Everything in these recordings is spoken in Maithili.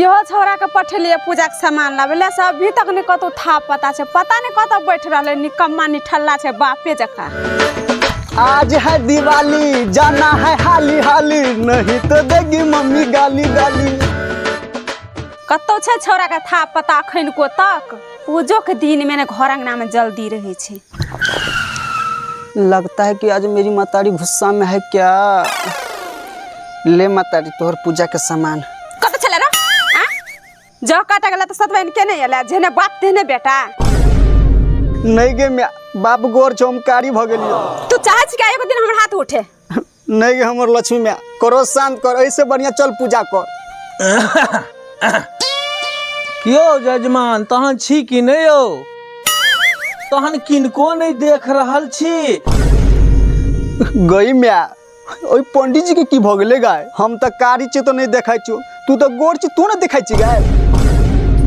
इहो छौड़ाके पठेलियै पूजाके सामान लाबै लए से अभी तक नहि कतहु था पता छै, पता नहि कतऽ बैठ रहलै। निकम्मा निठल्ला छै बापे जकाँ। आज है दिवाली, जाना है हाली हाली, नहीं तो देगी मम्मी गाली गाली। कतौ छै छौड़ाके था पता अखन को तक? पूजोके दिनमे ने घर अंगनामे जल्दी रहै छै। लगता है कि आज मेरी मातारी गुस्सा में है क्या। ले मातारी तोहर पूजा के सामान। कतऽ छलै रे? आ जौ काटा गेलै तऽ सतबैन के नहि एलै? जेहने बाप तेहने बेटा। नहीं गे म्या, बाप गोर छौ, हम कारी भ गेलियो। तू चाहै छी कि एगो दिन हमर हाथ उठे? नहीं गे हमर लक्ष्मी म्या, करो शांत कर, ऐसे बढ़िया चल पूजा कर। कियो जजमान तहन छी कि नहि यौ? तहन किनको नहि देख रहल छी। गई म्या, ओहि पंडित जी के की भ गेलै गाय? हम तऽ कारी छी तऽ नहि देखै छियौ, तू तऽ गोर छी, तू ने देखै छी गाय।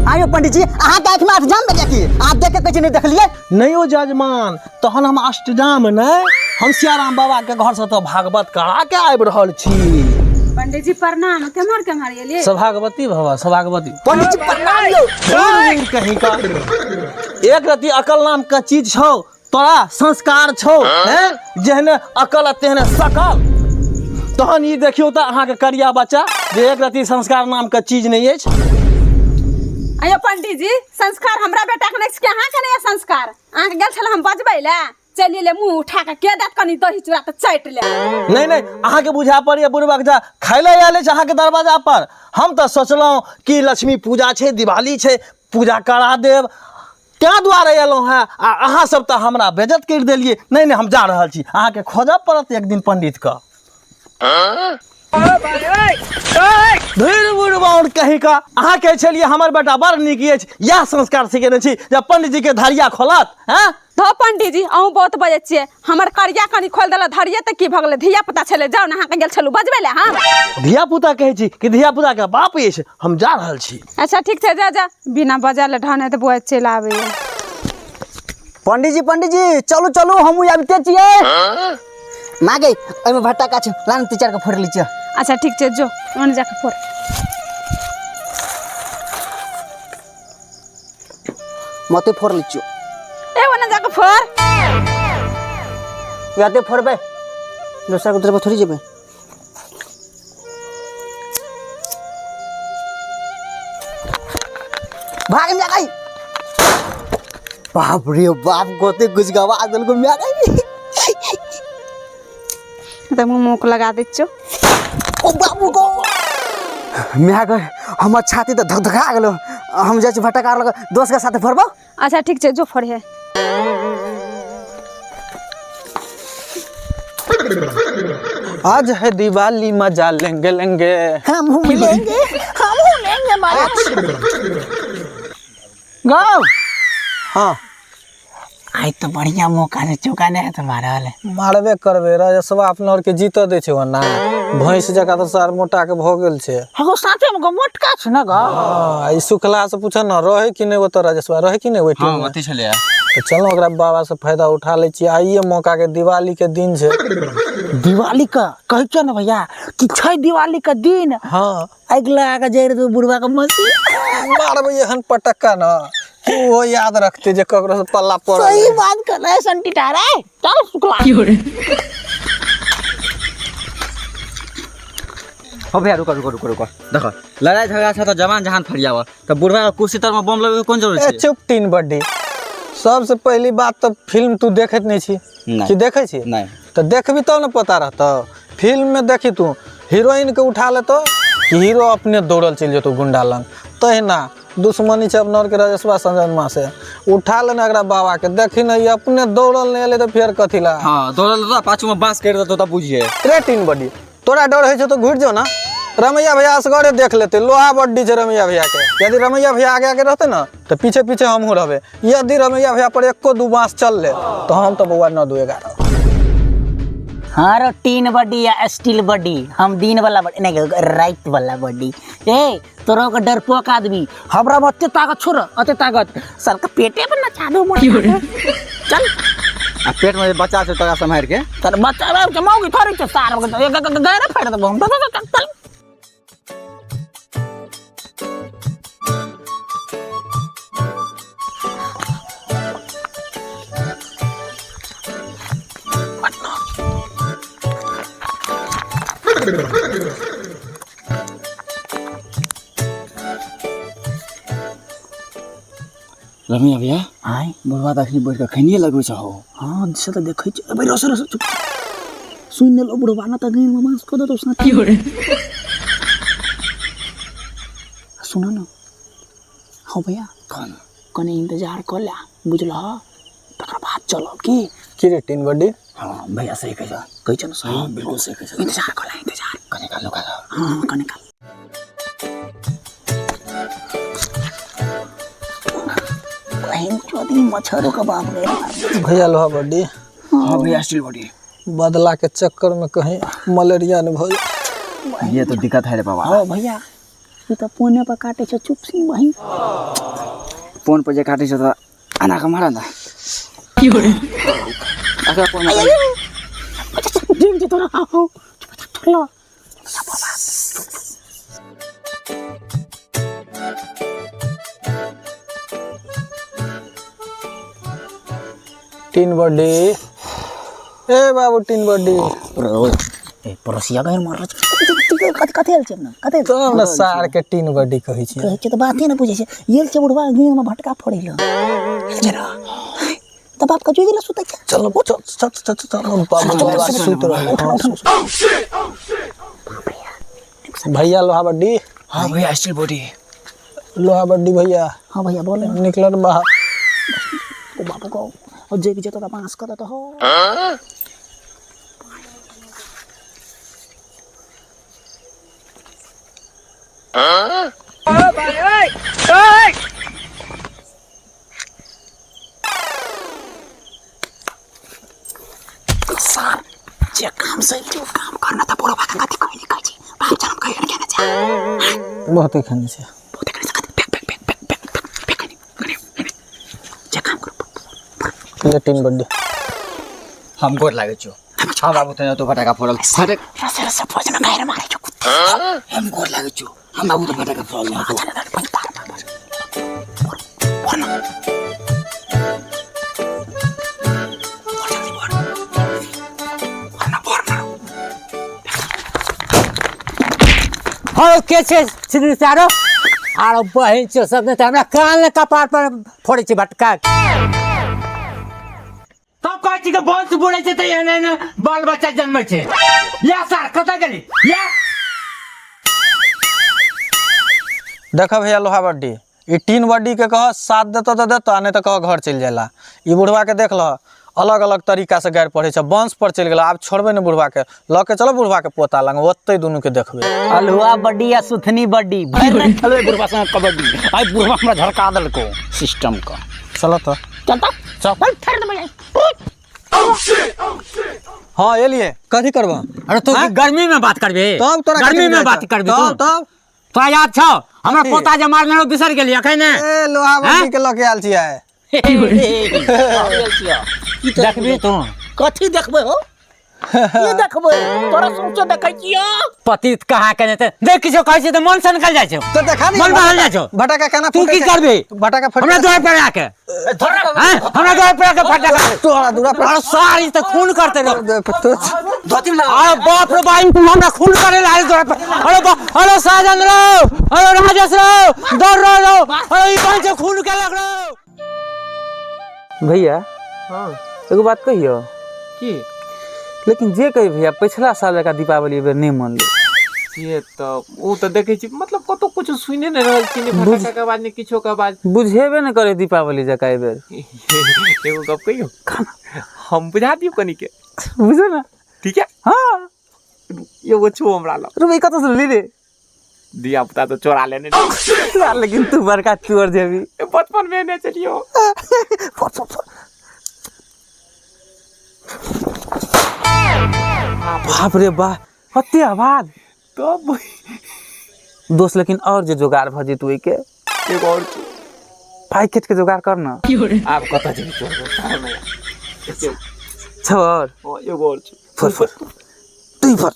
आयो पंडित जी, अहाँ के आँखि में अष्टजाम भेल की? अहाँ देख के कहै छी नहि देखलियै? नहि यौ जजमान, तहन हम अष्टजाम नहि, हम सियाराम बाबा के घर से तऽ भागवत करा के आबि रहल छी। पंडित जी प्रणाम। केम्हर केम्हर एलियै? सौभाग्यवती भव सौभाग्यवती। पंडित जी प्रणाम यौ। दूर कहीं का एक रति अकल नाम के चीज छौ, तोरा संस्कार छौ हैं, जेहने अकल आ तेहने सकल। तहन ई देखियौ तऽ अहाँके करिया बच्चा जे एक रति संस्कार नाम के चीज नहि अछि। अयो पंडित जी, संस्कार हमरा बेटा के नहि छै कि अहाँके नहि यऽ संस्कार? अहाँके गेल छल हम बजबै लए, चलि एलियै मुँह उठा कऽ, के देत कनि दही चूड़ा तऽ चाटि ले। नहि नहि, अहाँके बुझा पड़ैए बुढ़बक जा खाय लए आयल अछि अहाँके दरवाजा पर। हम तऽ सोचलहुँ कि लक्ष्मी पूजा छै, दिवाली छै, पूजा करा देब, ताहि दुआरे अयलहुँ हेँ, आ अहाँ सब तऽ हमरा बेज्जत करि देलियै। नहि नहि, हम जा रहल छी, अहाँके खोजऽ पड़त एक दिन पंडितके। धुर बुढ़बा और कहीं का, अहाँ कहै छलियै हमर बेटा बड़ नीक अछि, इएह संस्कार सिखेने छी जे पंडित जी के धरिया खोलत हैं? धो पंडित जी, अहूँ बहुत बजै छियै। हमर करिया कनि खोलि देलक धरिये तऽ की भऽ गेलै? धिया पुता छलै, जाउ ने, अहाँके गेल छलहुँ बजबै लए हम। धिया पुता कहै छी कि धिया पुता के बाप अछि, हम जा रहल छी। अच्छा ठीक छै, जा जा, बिना बजल ढने तऽ बौआ चलि आबैया। पंडित जी, पंडित जी चलू चलू, हमहूँ आबिते छियै। माँ गे, ओहिमे भट्टा गाछ लान, तीन चारि के फोड़ि लै छियै। अच्छा ठीक छै, जो ओने जाके फोड़। मते फोड़ लै छियौ। ए ओने जाके फोड़। यादे फोड़बै, दोसर के तरफ थोड़ी जेबै। भाग मिया गई। बाप रे बाप, गोते कुछ गवा देलको मिया गई। तऽ मुँह मुँह लगा दै छियौ। ओ बाबू गो मिया गई, हमर छाती तऽ धकधका गेलो। हम जाइ छी भटकार लग, दोस्त के साथे फोड़बो। अच्छा ठीक छै, जो फोड़िहे। आज है दिवाली, मजा लेंगे लेंगे, हम लेंगे, हम लेंगे महाराज। गाँव। हाँ आइ तऽ बढ़िया मौका छै, चौका नहि हेतै मारल? मारबे करबै। राजस्वा अपना आरके जीतऽ दै छै ओना भैंस जकाँ तऽ सार मोटा के भऽ गेल छै। हगो साथे मे गो मोटका छै ने गो। हाँ, ई सुखला से पूछ न, रहै कि नहि ओतऽ राजस्वा, रहै कि नहि ओहि टीम हाँ में? अथी छलैया। तऽ चलो ओकरा बाबा से फायदा उठा लै छियै, आइए मौका के, दिवाली के दिन छै। दिवाली के कहै छियौ ने भैया कि छै दिवाली के दिन। हाँ। आगि लगा के जरि दू बुढ़वा के मसी। मारबै एहन पटक्का न कि ओहो याद रखते जे ककरो से पल्ला पड़ल सही है। बात कर रहे संटी टारा। चल शुक्ला। हो भैया, रुको रुको रुको रुको, देखो लड़ाई झगड़ा छै तऽ जवान जहान फरियाव, तऽ बुढ़वा के कुर्सी तर में बम लगबै के कोन जरूरत ए छै? चुप तीन बड्डी। सबसे पहली बात तऽ फिल्म तू देखैत नहि छी? नहि। कि देखै छी? नहि। तऽ देखबी तब ने पता रहतौ। फिल्म में देखी तू हीरोइन के उठा लेतो कि हीरो अपने दौड़ल चलि जेतौ गुंडा लंग। तहिना दुश्मनी छै अपना के राजेशवा संजनमा से, उठा लेने एकरा बाबा के, देखी ने ई अपने दौड़ल नहि एलै तऽ फेर कथी ला। हाँ दौड़ल तऽ पाछू में बांस करि देतौ तब बुझिए। रे तीन बड्डी, तोरा डर होइ छौ तऽ घुरि जो ना, रमैया भैया असगरे देख लेतै, लोहा बड्डी छै रमैया भैया के। यदि रमैया भैया आगे आगे रहतै ना तऽ पीछे पीछे हमहूँ रहबै। यदि रमैया भैया पर एको दू बाँस चललै तऽ हम तऽ बौआ 9 2 11। हाँ रो टीन बड्डी या स्टील बड्डी, हम दिन वाला बड्डी नहीं रात वाला बड्डी। ए तोरा के डरपोक आदमी, हमरा में अते ताकत छोड़, अते ताकत सर के पेटे पर नचा दो मोर। चल। आ पेट में जे बच्चा छै तोरा सम्हारि के। तर बच्चा रह के मौगी थोड़ी छै सार के गैरे फाड़ देबो हम। चल चल। रमिया भैया, आय। बुढ़वा तऽ अखनी बैठ कऽ खैनिये लगबै छहो। हाँ, से तऽ देखै छी। अबे रस रस, चुप सुनि लेलौ बुढ़वा ना तऽ गाँवमे मांस कऽ देतौ साथी। सुन न हौ भैया, कने इंतजार कऽ ले, बुझलह? तकर बाद चलब की? की रे टीन बड्डी? हाँ भैया, सही कहै छह। कहै छ ने सही? हाँ, बिल्कुल सही कहै छह। इंतजार कऽ ले, इंतजार। कने काल लुका लह। हाँ, कने काल। बहन चोदी, मच्छरों का बाप रे। भैया लोहा बड्डी। हाँ भैया, स्टील बॉडी। बदला के चक्कर में कहीं मलेरिया न भऽ जाए। ये तो दिक्कत है रे बाबा। हाँ भैया, ई तऽ फोने पर काटे छै, चुप सिंह बहिन। फोन पर जे काटै छै तऽ एना कऽ मारऽ ने। अच्छा, फोन ठीक छै तोरा। हाँ, चुप चुप लो। टीन बड्डी, ए बाबू टीन बड्डी। ए पड़ोसिया गैर मारल छै। कथी कथी आयल छै अपना? कथी? तब ने सार के टीन बड्डी कहै छियै। कहै छै तऽ बाते ने बुझै छै। गेल छै बुढ़वा गाँवमे भटका फोड़ै लए गेल छै र, तऽ बाप के जोइ देला सुतै छै। चल चल चल चल चल, बाबू बाबा सुति रहल। हाँ, भैया लोहा बड्डी। हाँ भैया, स्टील बॉडी। लोहा बड्डी भैया। हाँ भैया, बोल। निकल बाहर। ओ बाबू को और जे जेतो तऽ बाँस कऽ देतो हो। सर, जे काम सही छै ओ काम करना तऽ बुढ़वा के कथी कहै कहै छै, बाप जनम कहियो ने केने छै। बहुते खाने छै। बहुते खाने छै। कथी? फेक फेक फेक फेक फेक फेक फेक, कनी कनी कनी, जे काम करू। ले टीन बड्डी। हम गोर लागै छियौ। हाँ बाबू, तने तो फटाका फोड़ल फटक। रसे रसे भोजन गायर मारे छौ कुत्ते। हम गोर लागै छियौ, हम बाबू तो फटाका फोड़ल। अच्छा, ना पार पार पार फोड़ ना, फोड़ जल्दी, फोड़, फोड़ ना, फोड़ ना। हौ, के छै छिनरी से? आरो आरो बहिन छौ सब ने तऽ हमरा कान ने कपार पर फोड़ै छै भटका। तब कहै छी कि वंश बुड़ै छै तऽ एहन एहन बाल बच्चा जन्मै छै। या सार, कतऽ गेली या? देख भैया लोहा बड्डी, ई टीन बड्डी के कह साथ देतो तऽ देतो, आ नहि तऽ कह घर चलि जाइला। ई बुढ़वा के देख लह, अलग अलग तरीका से गारि पढ़ै छै, वंश पर चलि गेल। आब छोड़बै ने बुढ़वा के, लऽ के चलो बुढ़वा के पोता लग, ओतै दुनू के देखबै। अल्हुआ बड्डी या सुथनी बड्डी, भरि राति खेलबै बुढ़वा संगे कबड्डी। आइ बुढ़वा हमरा झड़का देलको सिस्टम का। चलो तऽ। चल तऽ, चल फेर देबै। हाँ, एलिए, कथी करबह? अरे तू गर्मी में बात करबे? तब तोरा गर्मी कथी में बात बुझाइ करबे छौ? तू? तब तब तोरा याद छौ हमरा कथी? पोता जे मारने रहो, बिसरि गेली अखन? ए लोहा बड्डी के लऽ के आयल छियै। देखबी तू? कथी देखबै हो? की देखबै? तोरा सौंसे देखै छियौ। पतित कहाँ के जेतै? देख, किछो कहै छै तऽ मन से निकल जाइ छै। तऽ देखा नी। मन बदल जाइ छौ। भटका केना तू फूटै की छै? करबी? भटका फट हमरा द्वार पर आके, हैं? हमरा द्वार पर आके फटका तोरा दूरा पर। अरे सारी तऽ खून करते रहो। तो अरे बाप रे बाप, तू हमरा खून करे ला द्वार पर। अरे बाप, अरे साजन रो, अरे राजेश रो, दौड़ रो रो, अरे ई बहन से खून केलक रो। भैया। हाँ। एगो बात कहियो? की? लेकिन जे कही भैया, पिछला साल जकाँ दीपावली एहि बेर नहि मनलै। से तऽ ओ तऽ देखै छी, मतलब कतौ कुछ सुनि नहि रहल छी, ने फटाका के आवाज, ने किछो के आवाज। बुझेबे ने करे दीपावली जकाँ एहि बेर। एगो गप कहियौ? हम बुझा दियौ कनिके? बुझू ने। ठीक है। हाँ। एगो छौ हमरा लग। रुबै, कतऽसँ लेली रे? धिया पुता तऽ चोरा लेने। लेकिन तू बड़का चोर जेबी। बचपन में एने चलियो। फोड़ फोड़ फोड़। बाप रे बा, कते आवाज। तब दोस्त, लेकिन और जे जोगाड़ भऽ जेतौ ओहिके। एगो और छौ। पैकेट के जोगाड़ कर न। आब कतऽ जेबी चोर शहर में? छौ और? हाँ, एगो और छौ। फोड़ फोड़, तू फोड़।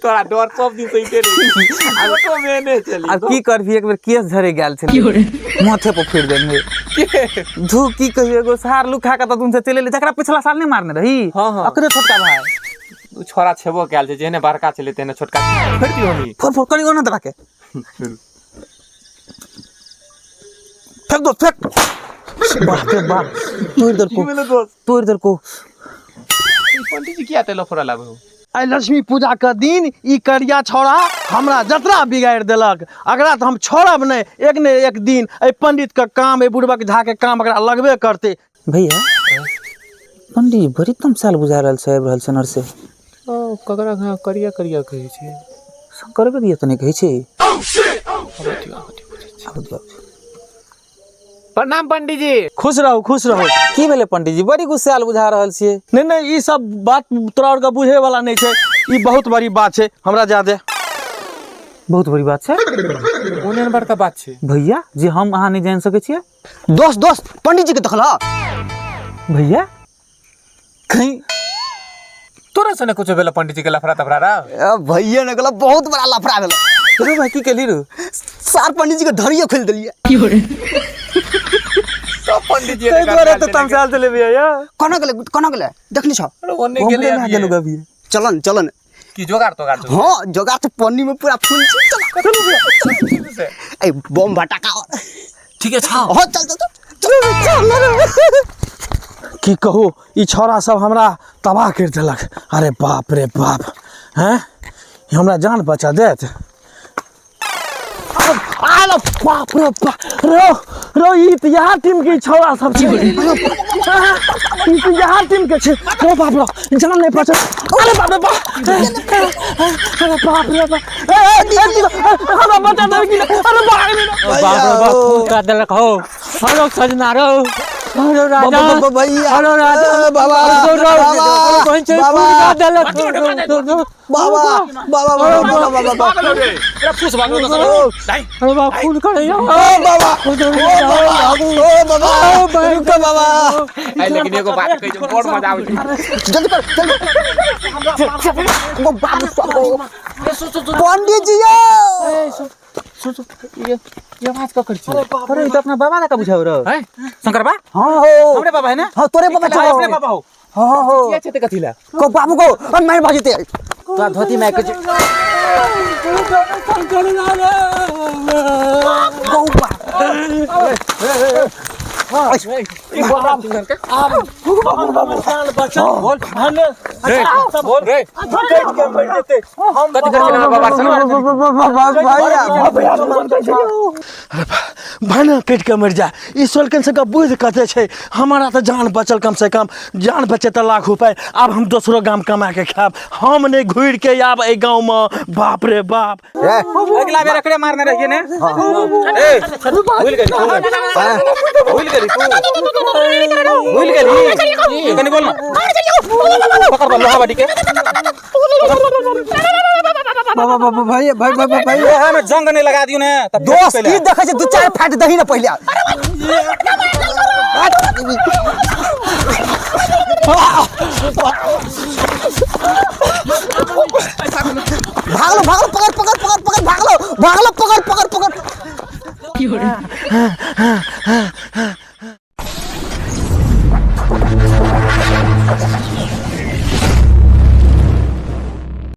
तोरा डर सब दिन से इते रही ऑटो में ने चली। आब की करबी, एक बेर केस झरे गेल छलै, माथे पर फिर देने धू। की कहियो, एगो सार लुखा के तऽ तुमसे चलि एलै, जकरा पिछला साल नहि मारने रही। हाँ, हाँ। ओकरे छोटका भाई। उ छोरा छेबो कयल छै, जेहने बड़का छलै तेहने छोटका। फेर दियौ हमी। फोर फोर कनि ओना दबा के फेंक दो, फेंक। बाप रे बाप, तोड़ि देलको, तोड़ि देलको। पंडित जी किया ते लफड़ा लाबै हो? आइ लक्ष्मी पूजा के दिन ई करिया छौड़ा हमरा जतरा बिगाड़ि देलक। अगरा तऽ हम छोड़ब नहि, एक ने एक दिन एहि पंडित के काम, एहि बुढ़बक झा के काम एकरा लगबे करतै। भैया, पंडित बड़ी तमसाल बुझा रहल छै, आबि रहल छै नरसे। ओ ककरा घा करिया करिया कहै छै? शंकर दिया तऽ नहि कहै छै। प्रणाम पंडित जी। खुश रहू, खुश रहू। की भेलै पंडित जी, बड़ी गुस्साल बुझा रहल छियै? नहि नहि, ई सब बात तोरा आरके बुझे वाला नहि छै, ई बहुत बड़ी बात छै, हमरा जा दे। बहुत बड़ी बात छै? कोन एहन बड़का बात छै भैया, जे हम अहाँ नहि जानि सकै छियै? दोस्त, दोस्त, पंडित जी के देखल। भैया, कहीं तोरा से ने कुछो भेल पंडित जी के लफड़ा तफड़ा रा? भैया ने कहला बहुत बड़ा लफड़ा भेल। रो भाई, की केली रो? सार पंडित जी के धरिए खोलि देलिए। सब पंडित जी ताहि दुआरे तऽ तमसाल चले भैया। कोना गेलै, कोना गेलै देखनी छौ? ओने गेलै। भए गेलौ अभी। चलन, चलन। की जोगाड़ तोगाड़ छौ? हाँ, जोगाड़ तऽ पन्नी में पूरा फूल छै। चल चल, ए बम भटाका। ठीके छौ। हाँ, चल चल चल चल चल। की कहू, ई छौड़ा सब हमरा तबाह करि देलक। अरे बाप रे बाप, हैं, ई हमरा जान बचा देत? आलो बाप रे बाप, रो रो, ई तऽ इएह टीम के छौड़ा सब छै, ई तऽ इएह टीम के छै। रो बाप रो, जान नहि बचत। अरे बाप रे बाप, अरे बाप रे बाप, ए, ए, ए, हमरा बचा देब कि नहि? अरे बाप रे बाप रे बाप, खून कर देलक हो। हेलो सजना रो, हेलो राजा। भैया। हेलो राजा। बाबा। बाबा, बाबा। खून कर देलक हो। बाबा, बाबा, बाबा, बाबा, बाबा। अरे बाप, खून कर। ओ बाबा, ओ बाबा, ओ बाबा, रुको बाबा। आइ लेकिन एगो बात कहै छै, बड़ मजा आबै छै। जल्दी कर, जल्दी। ओ बाबू, पंडित जी यो। ये आवाज ककर छै? अरे, ई तऽ अपना बाबा लका बुझाउ रौ। हैं? शंकर बा। हाँ हो। हमरे बाबा है ना? हाँ, तोरे बाबा छौ। अपने बाबा हो। हाँ हो। किया छै ते कथी ला? को बाबू को और मैं भाजते। तोरा धोती में कुछ गौ बा। बोल रे, कथी करै छै बाबा? भने कटि के मरि जा, ई सोलकन सबके बुद्धि कते छै। हमारा तऽ जान बचल, कम से कम जान बचे तऽ लाख उपाय। आब हम दोसरो गाम कमा के खायब, हम नहि घुरि के आब एहि गाँवमे। बाप रे बाप। अगिला बेर एकरे मारने रहियै ने। ए, भूल गेली तू, भूल गेली तू, भूल गेली। कनी बोल ना, पकड़ बा लोहा बाटी के। बाबा, बाबा, भाई, भाई, भाई, भाई। लोहा में जंग नहीं लगा दियो ने तब। दोस्त, की देखै छै? दू चार फाट दही ने पहिले। भागलो, भागलो, पकड़, पकड़, पकड़, पकड़, भागलो, भागलो, पकड़, पकड़, पकड़।